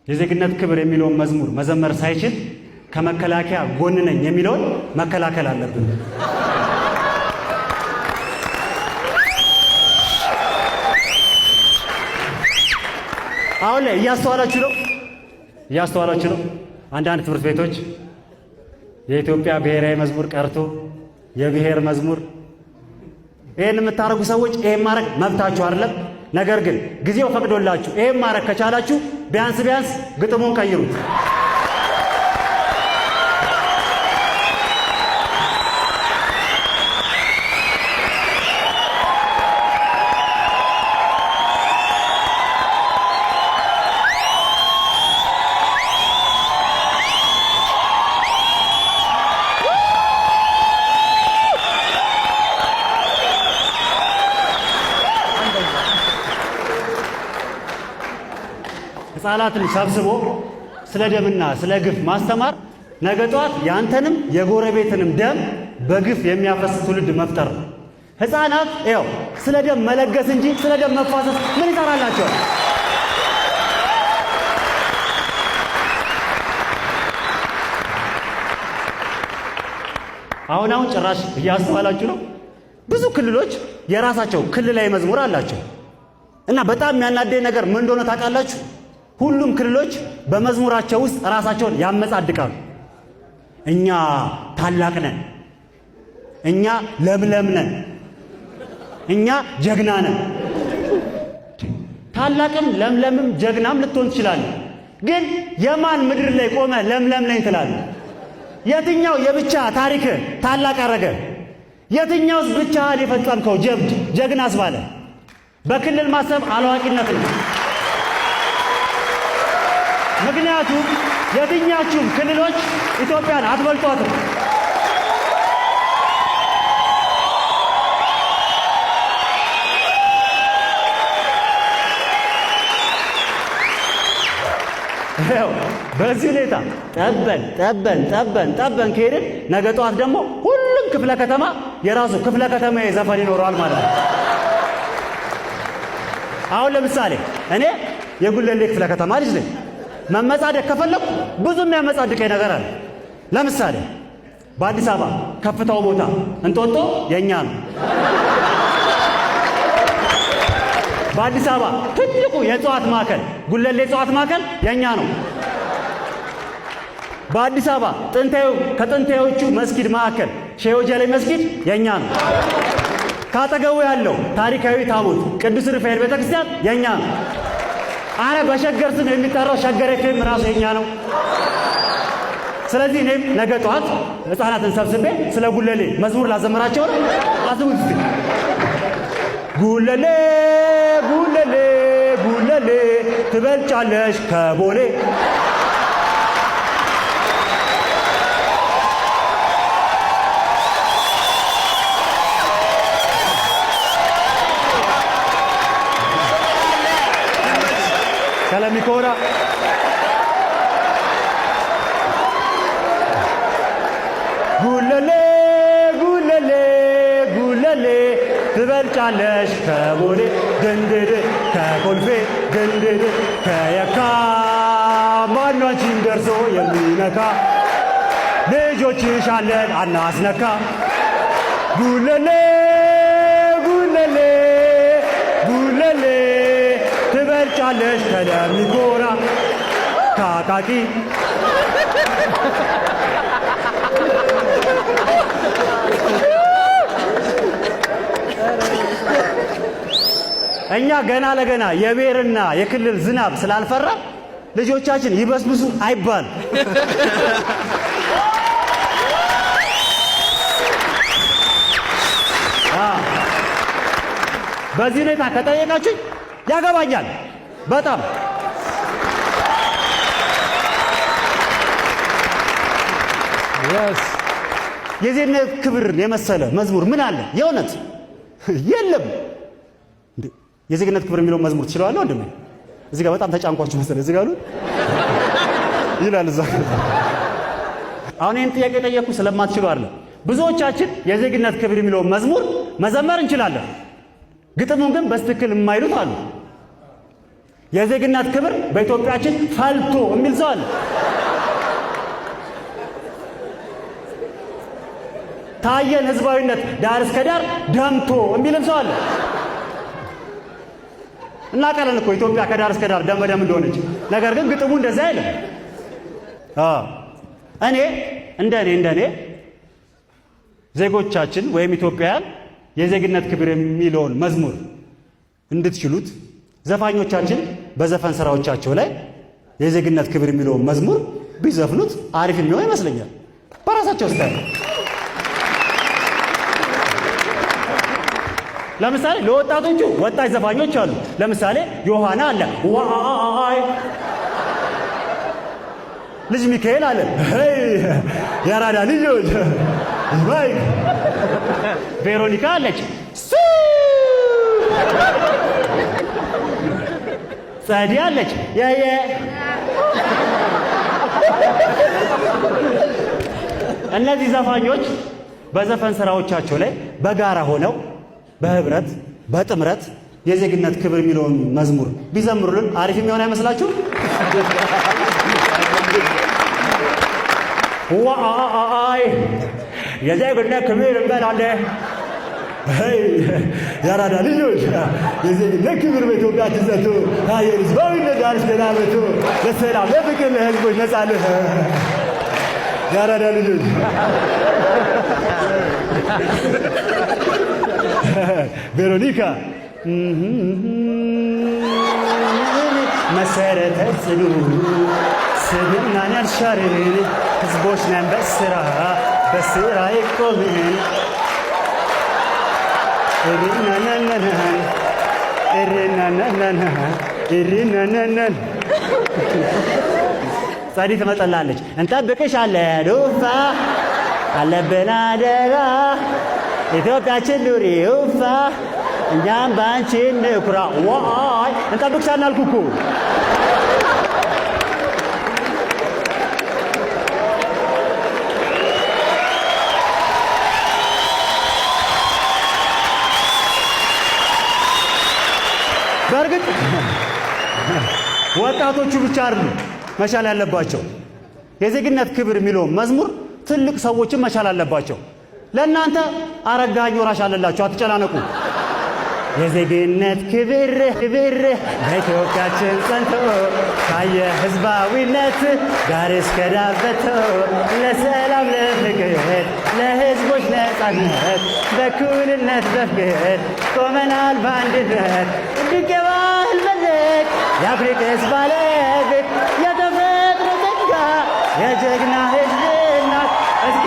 የዜግነት ክብር የሚለውን መዝሙር መዘመር ሳይችል ከመከላከያ ጎን ነኝ የሚለውን መከላከል አለብን። አሁን ላይ እያስተዋላችሁ ነው፣ እያስተዋላችሁ ነው። አንዳንድ ትምህርት ቤቶች የኢትዮጵያ ብሔራዊ መዝሙር ቀርቶ የብሔር መዝሙር። ይህን የምታደርጉ ሰዎች ይሄን ማድረግ መብታችሁ አይደለም። ነገር ግን ጊዜው ፈቅዶላችሁ ይሄን ማድረግ ከቻላችሁ ቢያንስ ቢያንስ ግጥሙን ቀይሩት። ህፃናትን ሰብስቦ ስለ ደምና ስለ ግፍ ማስተማር ነገ ጠዋት ያንተንም የጎረቤትንም ደም በግፍ የሚያፈስ ትውልድ መፍጠር ነው። ህፃናት ያው ስለ ደም መለገስ እንጂ ስለ ደም መፋሰስ ምን ይሰራላቸዋል? አሁን አሁን ጭራሽ እያስተዋላችሁ ነው። ብዙ ክልሎች የራሳቸው ክልላዊ መዝሙር አላቸው እና በጣም የሚያናደኝ ነገር ምን እንደሆነ ታውቃላችሁ? ሁሉም ክልሎች በመዝሙራቸው ውስጥ ራሳቸውን ያመጻድቃሉ። እኛ ታላቅ ነን፣ እኛ ለምለም ነን፣ እኛ ጀግና ነን። ታላቅም ለምለምም ጀግናም ልትሆን ትችላለህ። ግን የማን ምድር ላይ ቆመ ለምለም ነኝ ትላለህ? የትኛው የብቻ ታሪክ ታላቅ አረገ? የትኛውስ ብቻህን የፈጸምከው ጀብድ ጀግና አስባለ? በክልል ማሰብ አላዋቂነት ነው። ምክንያቱም የትኛችሁም ክልሎች ኢትዮጵያን አትበልጧትም። ይኸው በዚህ ሁኔታ ጠበን ጠበን ጠበን ጠበን ከሄድን ነገ ጠዋት ደግሞ ሁሉም ክፍለ ከተማ የራሱ ክፍለ ከተማ ዘፈን ይኖረዋል ማለት ነው። አሁን ለምሳሌ እኔ የጉለሌ ክፍለ ከተማ ልጅ ነኝ። መመጻደቅ ከፈለኩ ብዙ የሚያመጻድቀኝ ነገር አለ። ለምሳሌ በአዲስ አበባ ከፍታው ቦታ እንጦጦ የኛ ነው። በአዲስ አበባ ትልቁ የእጽዋት ማዕከል ጉለሌ የእጽዋት ማዕከል የኛ ነው። በአዲስ አበባ ጥንታዊ ከጥንታዊዎቹ መስጊድ ማዕከል ሼህ ወጀሌ መስጊድ የኛ ነው። ካጠገቡ ያለው ታሪካዊ ታቦት ቅዱስ ሩፋኤል ቤተክርስቲያን የኛ ነው። አረ በሸገር ስም የሚጠራው ሸገር ኤፍኤም ራሱ የኛ ነው። ስለዚህ እኔም ነገ ጠዋት ሕፃናትን ሰብስቤ ስለ ጉለሌ መዝሙር ላዘምራቸው ነው። አስቡት እስቲ፣ ጉለሌ ጉለሌ ጉለሌ ትበልጫለሽ ከቦሌ። ከለሚኮራ። ጉለሌ ጉለሌ ጉለሌ ትበልጫለሽ ከቦሌ ድንድድ፣ ከኮልፌ ድንድድ፣ ከየካ። ማነው አንቺን ደርሶ የሚነካ? ልጆችሽ አለን አናስነካ። ጉለሌ ጉለሌ ጉለሌ ትበልጫለሽ ከለሚኮራ፣ ካቃቂ። እኛ ገና ለገና የብሔርና የክልል ዝናብ ስላልፈራ ልጆቻችን ይበስብሱ አይባል። በዚህ ሁኔታ ከጠየቃችሁኝ ያገባኛል በጣም። የዜግነት ክብር የመሰለ መዝሙር ምን አለ? የእውነት የለም። የዜግነት ክብር የሚለውን መዝሙር ትችለዋለህ ወንድሜ? እዚህ ጋር በጣም ተጫንኳችሁ መሰለኝ። እዚህ ጋር ይላል እዛ። አሁን ይህን ጥያቄ የጠየቅኩ ስለማትችሉ አይደለም። ብዙዎቻችን የዜግነት ክብር የሚለውን መዝሙር መዘመር እንችላለን። ግጥሙን ግን በትክክል የማይሉት አሉ። የዜግነት ክብር በኢትዮጵያችን ፈልቶ የሚል ሰው አለ። ታየን ህዝባዊነት ዳር እስከ ዳር ደምቶ የሚልም ሰው አለ። እናውቃለን እኮ ኢትዮጵያ ከዳር እስከ ዳር ደም በደም እንደሆነች። ነገር ግን ግጥሙ እንደዛ አይልም። እኔ እንደኔ ዜጎቻችን ወይም ኢትዮጵያውያን የዜግነት ክብር የሚለውን መዝሙር እንድትችሉት ዘፋኞቻችን በዘፈን ስራዎቻቸው ላይ የዜግነት ክብር የሚለውን መዝሙር ቢዘፍኑት አሪፍ የሚሆን ይመስለኛል። በራሳቸው style። ለምሳሌ ለወጣቶቹ ወጣት ዘፋኞች አሉ። ለምሳሌ ዮሐና አለ፣ ዋይ ልጅ ሚካኤል አለ፣ የአራዳ ልጆች ወይ ቬሮኒካ አለች፣ ጸዲ አለች፣ የየ እነዚህ ዘፋኞች በዘፈን ስራዎቻቸው ላይ በጋራ ሆነው በህብረት በጥምረት የዜግነት ክብር የሚለውን መዝሙር ቢዘምሩልን አሪፍ የሚሆን አይመስላችሁ? ዋይ የዜግነት ክብር እንበላለን። የአራዳ ልጆች የዜግነት ክብር በኢትዮጵያ ትዘቱ የህዝባዊነት ዳር እስከ ዳር ለሰላም ለፍቅር ለህዝቦች ነጻነት የአራዳ ልጆች ቬሮኒካ መሰረተ ጽኑ ስብናን ያልሻርን ህዝቦች ነን በስራ በስራ የቆምን እርናናናናን እርናናናናን እርናናናን ጸዲ ትመጠላለች። እንጠብቅሻለን ኡፋ አለብን አደራ ኢትዮጵያችን ኑሪ ኡፋ እኛም በአንቺ እንኩራ። ዋይ እንጠብቅሻለን አልኩ እኮ። በእርግጥ ወጣቶቹ ብቻ አይደሉም መቻል ያለባቸው። የዜግነት ክብር የሚለውን መዝሙር ትልቅ ሰዎችን መቻል አለባቸው። ለእናንተ አረጋኸኝ ወራሽ አለላችሁ፣ አትጨናነቁ። የዜግነት ክብር ክብር በኢትዮጵያችን ጸንቶ ታየ ህዝባዊነት ዳር እስከ ዳር በቶ ለሰላም ለፍቅር ለህዝቦች ነጻነት በኩልነት በፍቅር ቆመናል በአንድነት ድንቅ የባህል መድረክ የአፍሪቅስ ባለቤት የተፈጥሮ ጸጋ የጀግና ህዝብ እናት እስኪ